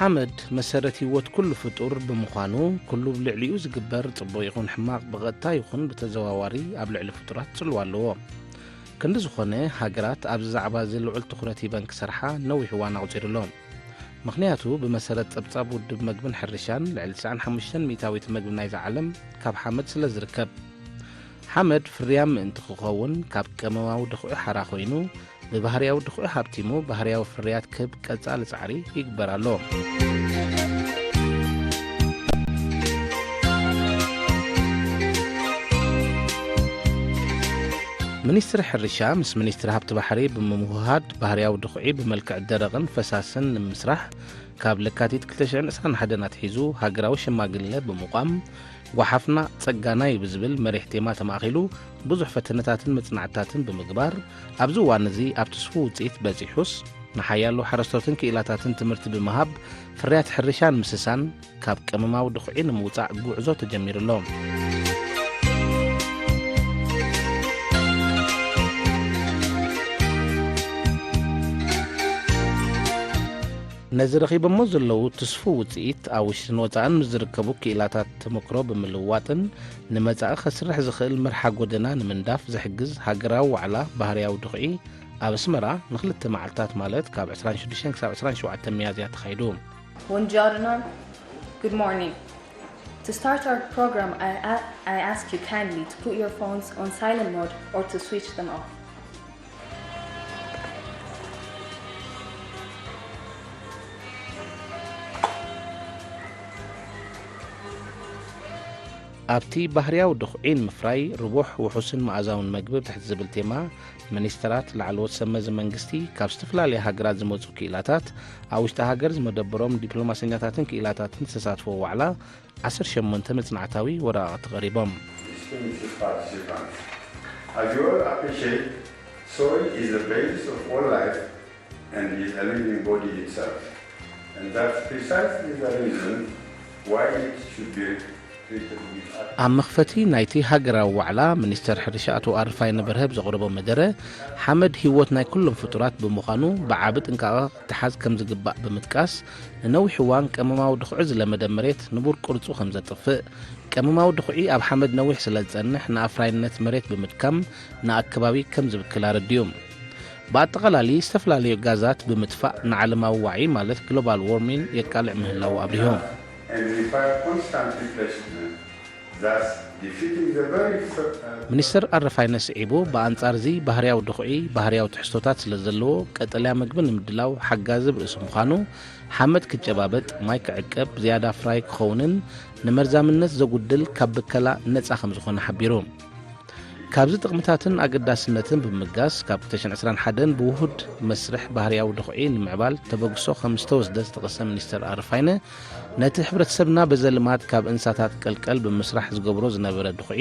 ሓመድ መሰረት ህይወት ኩሉ ፍጡር ብምዃኑ፣ ኩሉ ብልዕሊኡ ዝግበር ጽቡቕ ይኹን ሕማቕ ብቐጥታ ይኹን ብተዘዋዋሪ ኣብ ልዕሊ ፍጡራት ጽልዋ ኣለዎ። ክንዲ ዝኾነ፣ ሃገራት ኣብዚ ዛዕባ እዚ ልዑል ትኹረት ሂበን ክሰርሓ ነዊሕ እዋን ኣቑጺሩ ኣሎ። ምኽንያቱ፣ ብመሰረት ጸብጻብ ውድብ መግብን ሕርሻን፣ ልዕሊ ትስዓን ሓሙሽተን ሚእታዊት መግቢ ናይዛ ዓለም ካብ ሓመድ ስለ ዝርከብ። ሓመድ ፍርያም ምእንቲ ክኸውን፣ ካብ ቀመማዊ ድኹዒ ሓራ ኮይኑ፣ ብባህርያዊ ድኹዒ ሃብቲሙ ባህርያዊ ፍርያት ክህብ ቀጻሊ ጻዕሪ ይግበር ኣሎ። ሚኒስትሪ ሕርሻ ምስ ሚኒስትሪ ሃብቲ ባሕሪ ብምውህሃድ፣ ባህርያዊ ድኹዒ ብመልክዕ ደረቕን ፈሳስን ንምስራሕ፣ ካብ ለካቲት ክልተ ሽሕን ዕስራን ሓደን ኣትሒዙ ሃገራዊ ሸማግለ ብምቋም፣ ጓሓፍና ጸጋና እዩ ብዝብል መሪሕ ቴማ ተማእኺሉ፣ ብዙሕ ፈተነታትን መጽናዕትታትን ብምግባር፣ ኣብዚ እዋን እዚ ኣብ ትስፉ ውጽኢት በጺሑስ፣ ንሓያሎ ሓረስቶትን ክኢላታትን ትምህርቲ ብምሃብ፣ ፍርያት ሕርሻ ንምስሳን፣ ካብ ቀመማዊ ድኹዒ ንምውጻእ ጉዕዞ ተጀሚሩ ኣሎ። ነዚ ረኺቦሞ ዘለዉ ትስፉ ውጽኢት፣ ኣብ ውሽጥን ወጻእን ምስ ዝርከቡ ክኢላታት ተመክሮ ብምልውዋጥን፣ ንመጻኢ ከስርሕ ዝኽእል መርሓ ጎደና ንምንዳፍ ዝሕግዝ ሃገራዊ ዋዕላ ባህርያዊ ድኹዒ፣ ኣብ ኣስመራ ንኽልተ መዓልታት፣ ማለት ካብ ዕስራን ሽዱሽተን ክሳብ ዕስራን ሸውዓተን ሚያዝያ ተኻይዱ። Buongiorno. Good morning. To start our program, I, a- I ask you kindly to put your phones on silent mode or to switch them off. ኣብቲ ባህርያዊ ድኹዒ ንምፍራይ ርቡሕ፣ ውሑስን መኣዛውን መግቢ ብትሕቲ ዝብል ቴማ፣ ሚኒስተራት፣ ላዕለዎት ሰብ መዚ መንግስቲ፣ ካብ ዝተፈላለያ ሃገራት ዝመጹ ክኢላታት፣ ኣብ ውሽጢ ሃገር ዝመደበሮም ዲፕሎማሰኛታትን ክኢላታትን ዝተሳትፍዎ ዋዕላ፣ ዓሰርተ ሸሞንተ መጽናዕታዊ ወረቓቕቲ ቀሪቦም። Distinguished participants, as you all appreciate, soil is the basis of all life and is a living body itself. And that's precisely the reason why it should be treated with utmost ኣብ መኽፈቲ ናይቲ ሃገራዊ ዋዕላ፣ ሚኒስተር ሕርሻ ኣቶ ኣረፋይነ በርሀ ብዘቕረቦ መደረ፣ ሓመድ ህይወት ናይ ኩሎም ፍጡራት ብምዃኑ፣ ብዓቢ ጥንቃቐ ክተሓዝ ከም ዝግባእ ብምጥቃስ፣ ንነዊሕ እዋን ቀመማዊ ድኹዒ ዝለመደ መሬት ንቡር ቅርጹ ከም ዘጥፍእ፣ ቀመማዊ ድኹዒ ኣብ ሓመድ ነዊሕ ስለ ዝጸንሕ፣ ንኣፍራይነት መሬት ብምድካም፣ ንኣከባቢ ከም ዝብክል ኣረዲኡ። ብኣጠቓላሊ፣ ዝተፈላለዩ ጋዛት ብምጥፋእ ንዓለማዊ ዋዒ፣ ማለት ግሎባል ዎርሚን፣ የቃልዕ ምህላዉ ኣብሪሁ። And require constant replacement, thus defeating the very fir- uh, ሚኒስተር ኣረፋይነ ስዒቡ፣ ብኣንጻር እዚ ባህርያዊ ድኹዒ ባህርያዊ ትሕዝቶታት ስለ ዘለዎ፣ ቀጠልያ መግቢ ንምድላው ሓጋዚ ብርእሲ ምዃኑ፣ ሓመድ ክጨባበጥ፣ ማይ ክዕቀብ፣ ዝያዳ ፍራይ ክኸውንን ንመርዛምነት ዘጉድል ካብ ብከላ ነጻ ከም ዝኾነ ሓቢሩ። ካብዚ ጥቕምታትን ኣገዳስነትን ብምብጋስ፣ ካብ ክልተ ሽሕን ዕስራን ሓደን ብውሁድ መስርሕ ባህርያዊ ድኹዒ ንምዕባል ተበግሶ ከም ዝተወስደ ዝጠቐሰ ሚኒስተር ኣረፋይነ፣ ነቲ ሕብረተሰብና በዘ ልማድ ካብ እንስሳታት ቀልቀል ብምስራሕ ዝገብሮ ዝነበረ ድኹዒ፣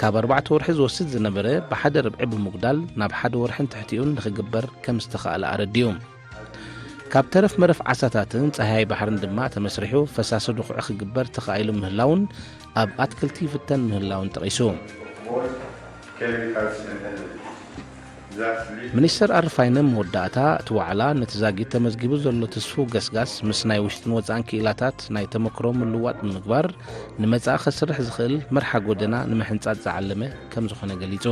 ካብ ኣርባዕተ ወርሒ ዝወስድ ዝነበረ ብሓደ ርብዒ ብምጉዳል ናብ ሓደ ወርሕን ትሕቲኡን ንኽግበር ከም ዝተኻእለ ኣረዲኡ። ካብ ተረፍ መረፍ ዓሳታትን ጸሃያይ ባሕርን ድማ ተመስሪሑ ፈሳሲ ድኹዒ ክግበር ተኻኢሉ ምህላውን ኣብ ኣትክልቲ ይፍተን ምህላውን ጠቒሱ። Both chemicals and energy. Thus lead ሚኒስተር ኣረፋይነ መወዳእታ እቲ ዋዕላ ነቲ ዛጊት ተመዝጊቡ ዘሎ ትስፉው ገስጋስ ምስ ናይ ውሽጥን ወጻእን ክኢላታት ናይ ተመክሮ ምልውዋጥ ብምግባር ንመጻኢ ከስርሕ ዝኽእል መርሓ ጎደና ንምሕንጻጽ ዝዓለመ ከም ዝኾነ ገሊጹ።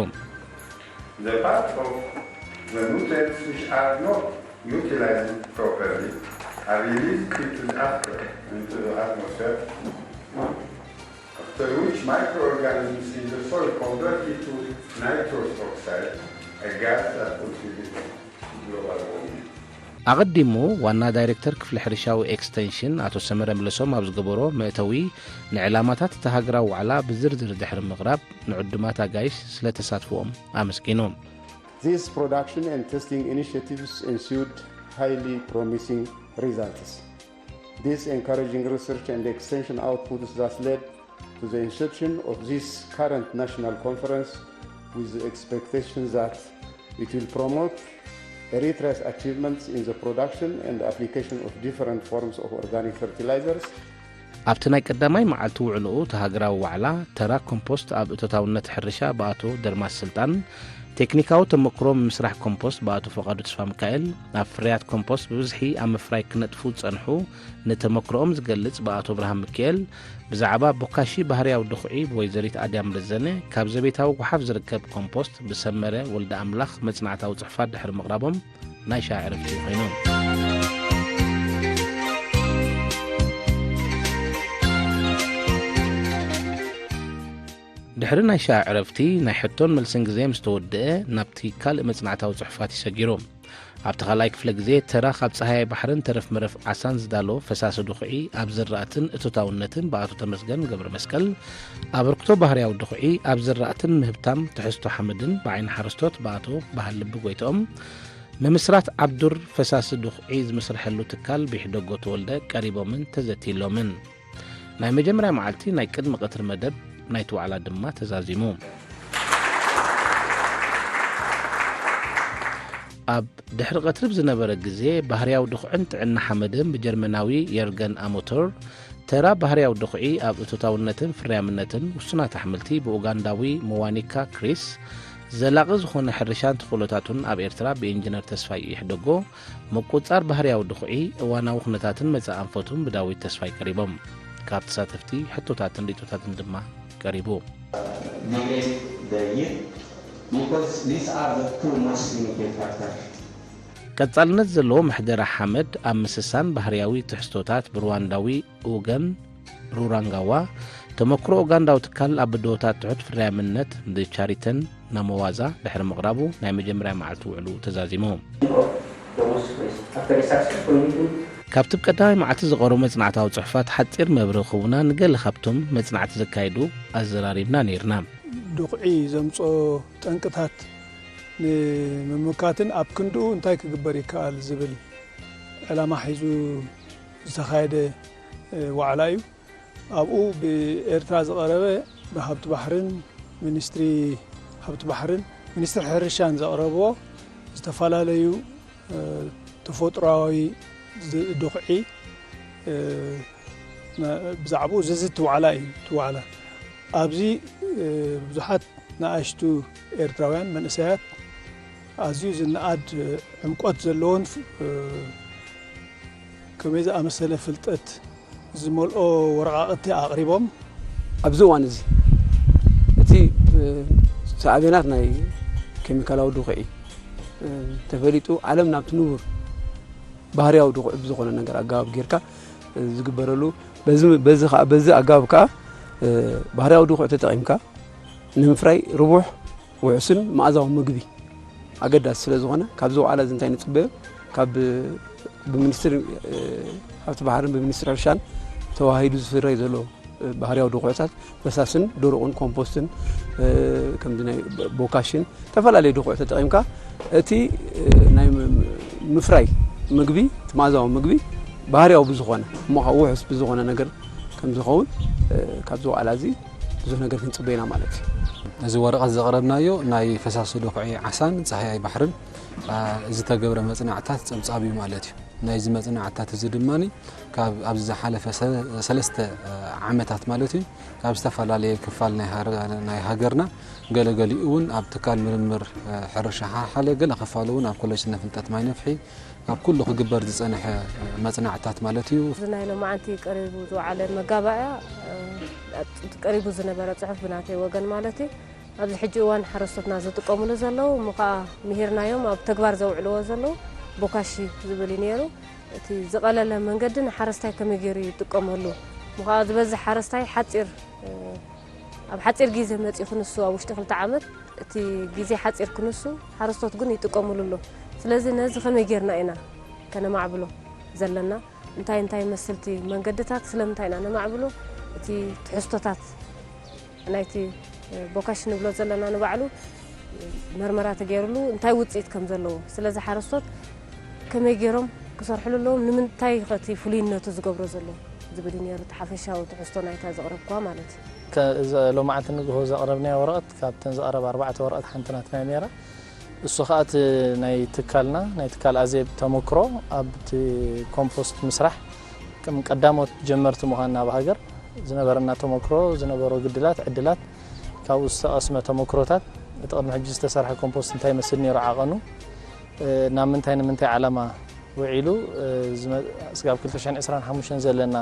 The part of the nutrients which are not utilized properly are released into the atmosphere, into the atmosphere, after which microorganisms in the soil convert it to nitrous oxide, a gas that contributes to global warming. ኣቐዲሙ ዋና ዳይሬክተር ክፍሊ ሕርሻዊ ኤክስተንሽን ኣቶ ሰመረ ምለሶም ኣብ ዝገበሮ መእተዊ፣ ንዕላማታት እቲ ሃገራዊ ዋዕላ ብዝርዝር ድሕሪ ምቕራብ፣ ንዕዱማት ኣጋይሽ ስለ ተሳትፎኦም ኣመስጊኑ። These production and testing initiatives ensued highly promising results. These encouraging research and extension outputs thus led to the inception of this current national conference, with the expectation that it will promote Eritrea's achievements in the production and application of different forms of organic fertilizers. ኣብቲ ናይ ቀዳማይ መዓልቲ ውዕልኡ፣ እቲ ሃገራዊ ዋዕላ ተራ ኮምፖስት ኣብ እቶታውነት ሕርሻ ብኣቶ ደርማስ ስልጣን፣ ቴክኒካዊ ተመክሮ ምስራሕ ኮምፖስት ብኣቶ ፈቓዱ ተስፋ ሚካኤል፣ ኣብ ፍርያት ኮምፖስት ብብዝሒ ኣብ ምፍራይ ክነጥፉ ዝጸንሑ ንተመክሮኦም ዝገልጽ ብኣቶ ብርሃን ሚካኤል፣ ብዛዕባ ቦካሺ ባህርያዊ ድኹዒ ብወይዘሪት ኣድያም ረዘነ፣ ካብ ዘቤታዊ ጓሓፍ ዝርከብ ኮምፖስት ብሰመረ ወልደ ኣምላኽ መጽናዕታዊ ጽሑፋት ድሕሪ ምቕራቦም ናይ ሻዕ ዕረፍቲ ኮይኑ። ድሕሪ ናይ ሻዕ ዕረፍቲ ናይ ሕቶን መልስን ግዜ ምስ ተወድአ፣ ናብቲ ካልእ መጽናዕታዊ ጽሑፋት ይሰጊሩ። ኣብቲ ካልኣይ ክፍለ ግዜ፣ ተራ ካብ ጸሃያይ ባሕርን ተረፍ መረፍ ዓሳን ዝዳሎ ፈሳሲ ድኹዒ ኣብ ዝራእትን እቶታውነትን ብኣቶ ተመስገን ገብረ መስቀል፣ ኣበርክቶ ባህርያዊ ድኹዒ ኣብ ዝራእትን ምህብታም ትሕዝቶ ሓመድን ብዓይኒ ሓረስቶት ብኣቶ በሃል ልቢ ጎይትኦም፣ ምምስራት ዓብዱር ፈሳሲ ድኹዒ ዝምስርሐሉ ትካል ብይሕደጎ ተወልደ ቀሪቦምን ተዘትይሎምን። ናይ መጀመርያ መዓልቲ ናይ ቅድሚ ቀትሪ መደብ ናይቲ ዋዕላ ድማ ተዛዚሙ። ኣብ ድሕሪ ቀትሪ ብዝነበረ ግዜ፣ ባህርያዊ ድኹዕን ጥዕና ሓመድን ብጀርመናዊ የርገን ኣሞቶር፣ ተራ ባህርያዊ ድኹዒ ኣብ እቶታውነትን ፍርያምነትን ውሱናት ኣሕምልቲ ብኡጋንዳዊ ምዋኒካ ክሪስ፣ ዘላቒ ዝኾነ ሕርሻን ተኽእሎታቱን ኣብ ኤርትራ ብኢንጂነር ተስፋይ ይሕደጎ፣ ምቁጽጻር ባህርያዊ ድኹዒ፣ እዋናዊ ኩነታትን መጻኢ ኣንፈቱን ብዳዊት ተስፋይ ቀሪቦም። ካብ ተሳተፍቲ ሕቶታትን ርእይቶታትን ድማ ቀሪቡ። Migrate the yield because these are the two most limited factors. ቀጻልነት ዘለዎ ምሕደራ ሓመድ ኣብ ምስሳን ባህርያዊ ትሕዝቶታት ብሩዋንዳዊ ኡገን ሩራንጋዋ፣ ተመክሮ ኡጋንዳዊ ትካል ኣብ ብድሆታት ትሑት ፍርያምነት ብቻሪተን ናሞዋዛ ድሕሪ ምቕራቡ ናይ መጀመርያ መዓልቲ ውዕሉ ተዛዚሙ። ካብቲ ብቀዳማይ መዓልቲ ዝቐረቡ መጽናዕታዊ ጽሑፋት ሓጺር መብርሂ ክህቡና ንገለ ካብቶም መጽናዕቲ ዘካየዱ ኣዘራሪብና ነይርና። ድኹዒ ዘምጽኦ ጠንቅታት ንምምካትን ኣብ ክንድኡ እንታይ ክግበር ይከኣል ዝብል ዕላማ ሒዙ ዝተኻየደ፣ እ፣ ዋዕላ እዩ። ኣብኡ ብኤርትራ ዝቐረበ ብሃብቲ ባሕርን ሚኒስትሪ ሃብቲ ባሕርን ሚኒስትሪ ሕርሻን ዘቕረብዎ ዝተፈላለዩ፣ እ፣ ተፈጥሮኣዊ ዝ-፣ ድኹዒ፣ እ፣ መ-፣ ብዛዕባኡ ዝዝቲ ዋዕላ እዩ፣ እቲ ዋዕላ። ኣብዚ፣ እ፣ ብዙሓት ንኣሽቱ ኤርትራውያን መንእሰያት ኣዝዩ ዝነኣድ ዕምቆት ዘለዎን፣ እ፣ ከመይ ዝኣመሰለ ፍልጠት ዝመልኦ ወረቓቕቲ ኣቕሪቦም። ኣብዚ እዋን እዚ እቲ፣ እ፣ ሳዕቤናት ናይ ኬሚካላዊ ድኹዒ፣ እ፣ ተፈሊጡ፣ ዓለም ናብቲ ንቡር ባህርያዊ ድኹዒ ብዝኾነ ነገር ኣገባብ ጌርካ፣ እ፣ ዝግበረሉ፣ በዚ፣ በዚ ኸዓ፣ በዚ ኣገባብ ከኣ፣ እ፣ ባህርያዊ ድኹዒ ተጠቒምካ ንምፍራይ ርቡሕ ውሑስን መኣዛዊ ምግቢ ኣገዳሲ ስለ ዝኾነ፣ ካብዚ ዋዕላ እዚ እንታይ ንጽበዮ? ካብ ብሚኒስትሪ፣ እ፣ ሃብቲ ባሕርን ብሚኒስትሪ ሕርሻን ተዋሂዱ ዝፍረይ ዘሎ፣ እ፣ ባህርያዊ ድኹዕታት፣ ፈሳስን ድሩቕን፣ ኮምፖስትን፣ እ፣ ከምዚ ናይ ቦካሽን፣ ዝተፈላለዩ ድኹዕ ተጠቒምካ እቲ፣ እ፣ ናይ ም-፣ ምፍራይ ምግቢ፣ እቲ መኣዛዊ ምግቢ ባህርያዊ ብዝኾነ፣ እሞ ኸዓ ውሑስ ብዝኾነ ነገር ከም ዝኸውን፣ እ፣ ካብዚ ዋዕላ እዚ ብዙሕ ነገር ክንጽበ ኢና ማለት እዩ። እዚ ወረቐት ዘቕረብናዮ ናይ ፈሳሲ ድኹዒ ዓሳን ጻህያይ ባሕርን፣ አ፣ ዝተገብረ መጽናዕታት ጸብጻብ እዩ ማለት እዩ። ናይዚ መጽናዕታት እዚ ድማ ካብ ኣብዚ ዝሓለፈ ሰ-፣ ሰለስተ፣ አ፣ ዓመታት ማለት እዩ፣ ካብ ዝተፈላለየ ክፋል ናይ ሃር-፣ ናይ ሃገርና፣ ገለገሊኡ እውን ኣብ ትካል ምርምር፣ አ፣ ሕርሻ ሓሓለ፣ ገለ ክፋሉ እውን ኣብ ኮሌጅ ስነ ፍልጠት ማይ ነፍሒ፣ ኣብ ኩሉ ክግበር ዝጸንሐ መጽናዕትታት ማለት እዩ። እዚ ናይ ሎማዓንቲ ቀሪቡ ዝወዓለ መጋባእያ፣ እ፣ ቀሪቡ ዝነበረ ጽሑፍ ብናተይ ወገን ማለት እዩ። ኣብዚ ሕጂ እዋን ሓረስቶትና ዝጥቀሙሉ ዘለዉ፣ እሞ ኸኣ ምሂርናዮም ኣብ ተግባር ዘውዕልዎ ዘለዉ ቦካሺ ዝብል እዩ ነይሩ። እቲ ዝቐለለ መንገዲ ንሓረስታይ ከመይ ገይሩ ይጥቀመሉ? እሞ ኸኣ ዝበዝሕ ሓረስታይ ሓጺር፣ እ፣ ኣብ ሓጺር ግዜ መጺኡ ክንሱ፣ ኣብ ውሽጢ ክልተ ዓመት እቲ ግዜ ሓጺር ክንሱ፣ ሓረስቶት ግን ይጥቀሙሉ ኣሎ። ስለዚ ነዚ ከመይ ጌርና ኢና ከነማዕብሎ ዘለና? እንታይ እንታይ መስልቲ መንገድታት ስለምንታይ ኢና ነማዕብሎ? እቲ ትሕዝቶታት ናይቲ ቦካሽ ንብሎ ዘለና ንባዕሉ መርመራ ተገይሩሉ እንታይ ውጽኢት ከም ዘለዎ፣ ስለዚ ሓረስቶት ከመይ ገይሮም ክሰርሕሉ ኣለዎም፣ ንምንታይ ከ እቲ ፍሉይነቱ ዝገብሮ ዘሎ ዝብል እዩ ነይሩ እቲ ሓፈሻዊ ትሕዝቶ ናይታ ዘቕረብኳ ማለት እዩ። ከ-፣ ዘ-፣ ሎማዕንቲ ንግሆ ዘቕረብናዮ ወረቐት ካብተን ዝቐረባ ኣርባዕተ ወረቐት ሓንቲ ናትና እያ ነይራ። እሱ ኸኣ እቲ ናይ ትካልና፣ ናይ ትካል ኣዜብ ተመክሮ ኣብቲ ኮምፖስት ምስራሕ ከም ቀዳሞት ጀመርቲ ምዃንና ኣብ ሃገር ዝነበረና ተመክሮ፣ ዝነበሮ ግድላት፣ ዕድላት፣ ካብኡ ዝተቐስመ ተመክሮታት እቲ ቅድሚ ሕጂ ዝተሰርሐ ኮምፖስት እንታይ ይመስል ነይሩ ዓቐኑ፣ እ፣ ናብ ምንታይ ንምንታይ ዓላማ ውዒሉ፣ እ፣ ዝመ-፣ ስጋብ ክልተ ሽሕን ዕስራን ሓሙሽተን ዘለና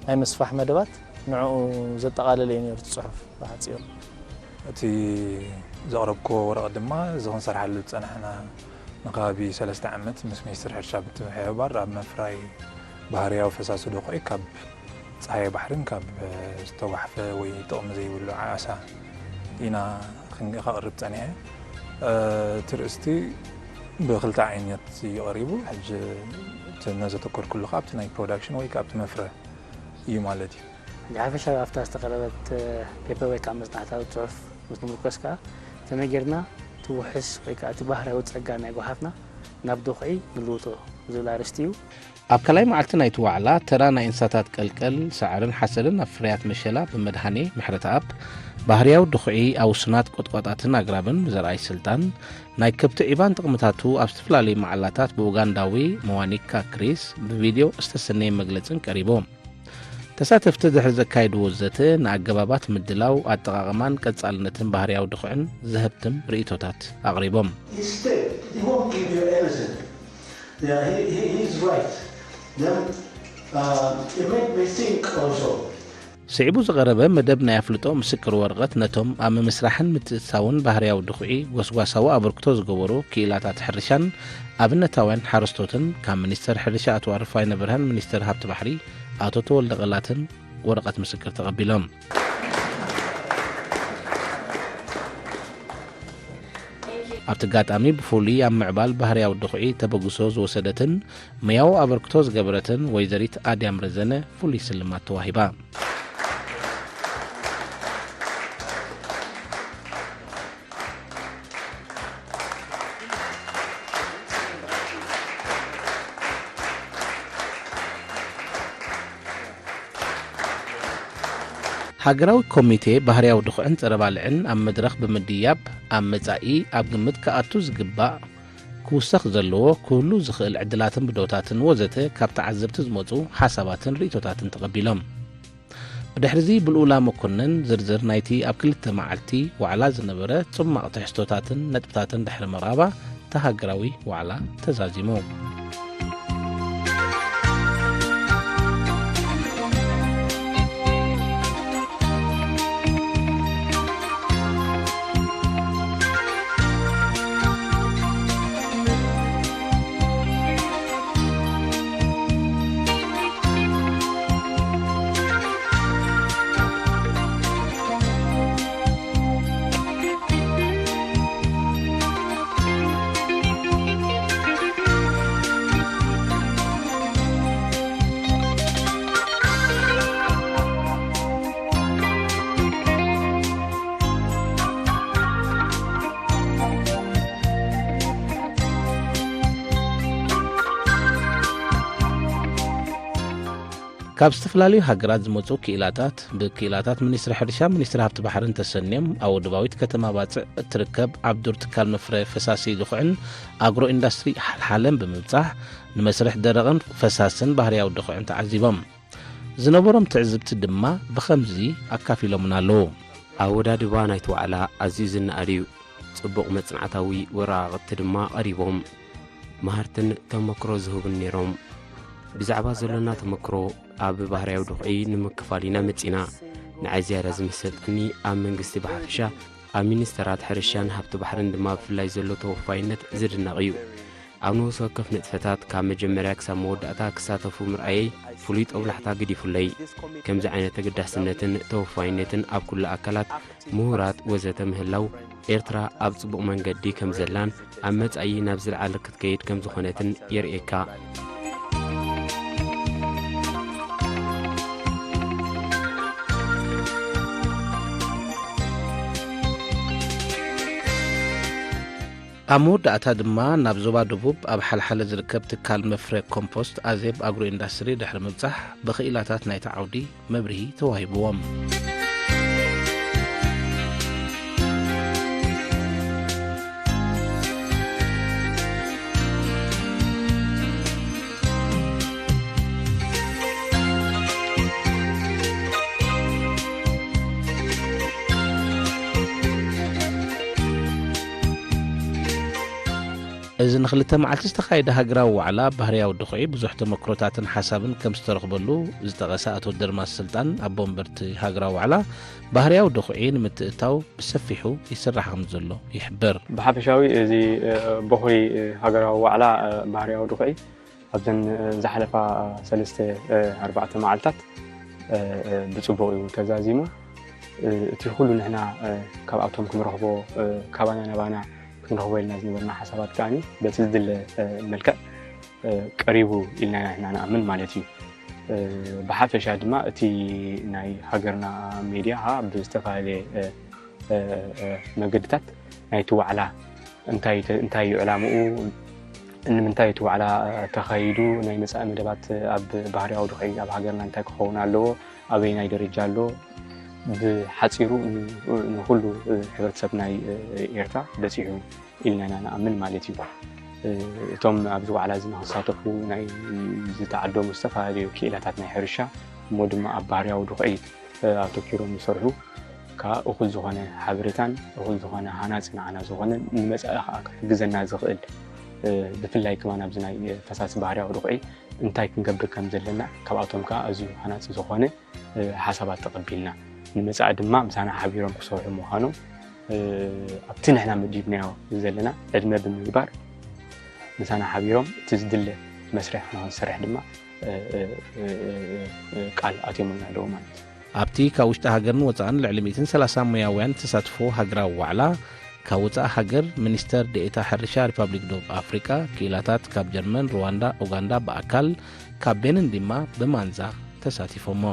ናይ ምስፋሕ መደባት ንዕኡ ዘጠቓለለ እዩ ነይሩ እቲ ጽሑፍ ብሓጺሩ። እቲ ዘቕረብክዎ ወረቐት ድማ እዚ ክንሰርሓሉ ዝጸናሕና ንከባቢ ሰለስተ ዓመት ምስ ሚኒስትሪ ሕርሻ ብምትሕብባር ኣብ ምፍራይ ባህርያዊ ፈሳሲ ዱኹዒ ካብ ጸሃየ ባሕርን ካብ ዝተጓሕፈ ወይ ጥቕሚ ዘይብሉ ዓሳ ኢና ክን-፣ ከቕርብ ጸኒሐ። እ፣ እቲ ርእስቲ ብኽልተ ዓይነት እዩ ቀሪቡ። ሕጂ እቲ ነዘተኮርኩሉ ከኣ ኣብቲ ናይ ፕሮዳክሽን ወይ ከኣ ኣብቲ መፍረ እዩ ማለት እዩ። ሕጂ ሓፈሻዊ ኣብታ ዝተቐረበት ፔፐር ወይ ከዓ መጽናዕታዊ ጽሑፍ ምስ ንምርኮስ ከዓ ተመጊርና እቲ ውሑስ ወይ ከዓ እቲ ባህርያዊ ጸጋ ናይ ጓሓፍና ናብ ዱኽዒ ንልውጦ ዝብል ኣርእስቲ እዩ። ኣብ ካልኣይ መዓልቲ ናይቲ ዋዕላ፣ ተራ ናይ እንስሳታት ቀልቀል፣ ሳዕርን ሓሰርን ኣብ ፍርያት መሸላ ብመድሃኔ ምሕረተኣብ፣ ባህርያዊ ድኹዒ ኣብ ውሱናት ቆጥቋጣትን ኣግራብን ብዘርኣይ ስልጣን፣ ናይ ከብቲ ዒባን ጥቕምታቱ ኣብ ዝተፈላለዩ መዓላታት ብኡጋንዳዊ መዋኒካ ክሪስ ብቪድዮ ዝተሰነየ መግለጽን ቀሪቡ። ተሳተፍቲ ድሕሪ ዘካየድዎ ዘተ፣ ንኣገባባት ምድላው፣ ኣጠቓቕማን ቀጻልነትን ባህርያዊ ድኹዕን ዘህብትም ርእይቶታት ኣቕሪቦም። Instead, he won't give you anything. Yeah, he, he, he's right. Then, uh, it made me think also. ስዒቡ ዝቐረበ መደብ ናይ ኣፍልጦ ምስክር ወረቐት ነቶም ኣብ ምምስራሕን ምትእትታውን ባህርያዊ ድኹዒ ጎስጓሳዊ ኣበርክቶ ዝገበሩ ክኢላታት ሕርሻን ኣብነታውያን ሓረስቶትን ካብ ሚኒስተር ሕርሻ ኣቶ ኣረፋይነ ብርሃን፣ ሚኒስተር ሃብቲ ባሕሪ ኣቶ ተወልደ ቀላትን ወረቐት ምስክር ተቐቢሎም። ኣብቲ ኣጋጣሚ ብፍሉይ ኣብ ምዕባል ባህርያዊ ድኹዒ ተበግሶ ዝወሰደትን መያዊ ኣበርክቶ ዝገበረትን ወይዘሪት ኣድያም ረዘነ ፍሉይ ስልማት ተዋሂባ። ሃገራዊ ኮሚቴ ባህርያዊ ድኹዕን ጸረ ባልዕን ኣብ መድረኽ ብምድያብ፣ ኣብ መጻኢ ኣብ ግምት ክኣቱ ዝግባእ፣ ክውሰኽ ዘለዎ፣ ክህሉ ዝኽእል ዕድላትን ብድሆታትን ወዘተ ካብ ተዓዘብቲ ዝመጹ ሓሳባትን ርእይቶታትን ተቐቢሎም። ብድሕሪዚ ብልኡላ መኮነን ዝርዝር ናይቲ ኣብ ክልተ መዓልቲ ዋዕላ ዝነበረ ጽማቕ ትሕዝቶታትን ነጥብታትን ድሕሪ ምቕራባ፣ እቲ ሃገራዊ ዋዕላ ተዛዚሙ። ካብ ዝተፈላለዩ ሃገራት ዝመጹ ክኢላታት፣ ብክኢላታት ሚኒስትሪ ሕርሻ፣ ሚኒስትሪ ሃብቲ ባሕርን ተሰንዮም፣ ኣብ ወደባዊት ከተማ ባጽዕ እትርከብ ዓብዱር ትካል መፍረ ፈሳሲ ድኹዕን ኣግሮ ኢንዳስትሪ ሓልሓለን ብምብጻሕ፣ ንመስርሕ ደረቕን ፈሳስን ባህርያዊ ድኹዕን ተዓዚቦም። ዝነበሮም ትዕዝብቲ ድማ ብኸምዚ ኣካፊሎምና ኣለዉ። ኣወዳድባ ናይቲ ዋዕላ ኣዝዩ ዝነኣድ እዩ። ጽቡቕ መጽናዕታዊ ወረቓቕቲ ድማ ቀሪቦም። መሃርትን ተመክሮ ዝህቡን ነይሮም። ብዛዕባ ዘሎና ተመክሮ ኣብ ባህርያዊ ድኹዒ ንምክፋል ኢና መጺና። ንዓይ ዝያዳ ዝመሰጠኒ ኣብ መንግስቲ ብሓፈሻ፣ ኣብ ሚኒስተራት ሕርሻን ሃብቲ ባሕርን ድማ ብፍላይ ዘሎ ተወፋይነት ዝድነቕ እዩ። ኣብ ነፍሲ ወከፍ ንጥፈታት ካብ መጀመርያ ክሳብ መወዳእታ ክሳተፉ ምርኣየይ ፍሉይ ጦብላሕታ ገዲፉለይ። ከምዚ ዓይነት ተገዳስነትን ተወፋይነትን ኣብ ኩሉ ኣካላት፣ ምሁራት ወዘተ ምህላው ኤርትራ ኣብ ጽቡቕ መንገዲ ከም ዘላን ኣብ መጻኢ ናብ ዝለዓለ ክትከይድ ከም ዝኾነትን የርእየካ። ኣብ መወዳእታ ድማ ናብ ዞባ ደቡብ ኣብ ሓልሓለ ዝርከብ ትካል መፍረ ኮምፖስት ኣዜብ ኣግሮ ኢንዳስትሪ ድሕሪ ምብጻሕ ብኽኢላታት ናይቲ ዓውዲ መብርሂ ተዋሂብዎም። እዚ ንክልተ መዓልቲ ዝተኻየደ ሃገራዊ ዋዕላ ባህርያዊ ድኹዒ ብዙሕ ተመክሮታትን ሓሳብን ከም ዝተረኽበሉ ዝጠቐሰ ኣቶ ደርማስ ስልጣን፣ ኣቦ ወንበርቲ ሃገራዊ ዋዕላ፣ ባህርያዊ ድኹዒ ንምትእታው ብሰፊሑ ይስራሕ ከም ዘሎ ይሕብር። ብሓፈሻዊ እዚ፣ እ፣ በኹሪ፣ እ፣ ሃገራዊ ዋዕላ፣ እ፣ ባህርያዊ ድኹዒ ኣብዘን፣ እ፣ ዝሓለፋ፣ እ፣ ሰለስተ፣ እ፣ ኣርባዕተ መዓልታት፣ እ፣ እ፣ ብጽቡቕ እዩ ተዛዚሙ። እ፣ እቲ ኩሉ ንሕና፣ እ፣ ካብኣቶም ክንረኽቦ፣ እ፣ ካባና ናባና ክንረኽቦ ኢልና ዝነበርና ሓሳባት ከኣ በቲ ዝድለ፣ እ፣ መልክዕ፣ እ፣ ቀሪቡ ኢልና ኢና ንሕና ንኣምን ማለት እዩ። እ፣ ብሓፈሻ ድማ እቲ ናይ ሃገርና ሜድያ ከኣ ብዝተፈላለየ፣ እ፣ እ፣ እ፣ መገድታት ናይቲ ዋዕላ እንታይ ተ-፣ እንታይ እዩ ዕላምኡ፣ ንምንታይ እቲ ዋዕላ፣ እ፣ ተኻይዱ፣ ናይ መጻኢ መደባት ኣብ ባህርያዊ ድኹዒ ኣብ ሃገርና እንታይ ክኸውን ኣለዎ፣ ኣበየናይ ደረጃ ኣሎ፣ ብሓጺሩ ን-፣ ንኹሉ፣ እ፣ ሕብረተሰብ ናይ፣ እ፣ ኤርትራ በጺሑ ኢልና ኢና ንኣምን ማለት እዩ። እ፣ እቶም ኣብዚ ዋዕላ እዚ ንክሳተፉ ናይ ዝተዓደሙ ዝተፈላለዩ ክኢላታት ናይ ሕርሻ፣ እሞ ድማ ኣብ ባህርያዊ ድኹዒ፣ እ፣ ኣተኪሮም ዝሰርሑ ከኣ እኹል ዝኾነ ሓበሬታን እኹል ዝኾነ ሃናጺ ንዓና ዝኾነ ንመጻኢ ከኣ ክሕግዘና ዝኽእል፣ እ፣ ብፍላይ ከማን ኣብዚ ናይ፣ እ፣ ፈሳሲ ባህርያዊ ድኹዒ እንታይ ክንገብር ከም ዘለና ካብኣቶም ከኣ ኣዝዩ ሃናጺ ዝኾነ፣ እ፣ ሓሳባት ተቐቢልና፣ ንመጻኢ ድማ ምሳና ሓቢሮም ክሰርሑ ምዃኖም፣ እ፣ ኣብቲ ንሕና መዲብናዮ ዘለና ዕድመ ብምግባር ምሳና ሓቢሮም እቲ ዝድለ መስርሕ ንኽንሰርሕ ድማ፣ እ፣ እ፣ እ፣ እ፣ እ፣ ቃል ኣትዮምልና ኣለዉ ማለት እዩ። ኣብቲ ካብ ውሽጢ ሃገርን ወጻእን ልዕሊ ሚእትን ሰላሳን ሞያውያን ዝተሳትፎ ሃገራዊ ዋዕላ፣ ካብ ወጻኢ ሃገር ሚኒስተር ዴኤታ ሕርሻ ሪፓብሊክ ደቡብ ኣፍሪቃ፣ ክኢላታት ካብ ጀርመን፣ ሩዋንዳ፣ ኡጋንዳ ብኣካል፣ ካብ ቤንን ድማ ብማንዛ ተሳቲፎሞ።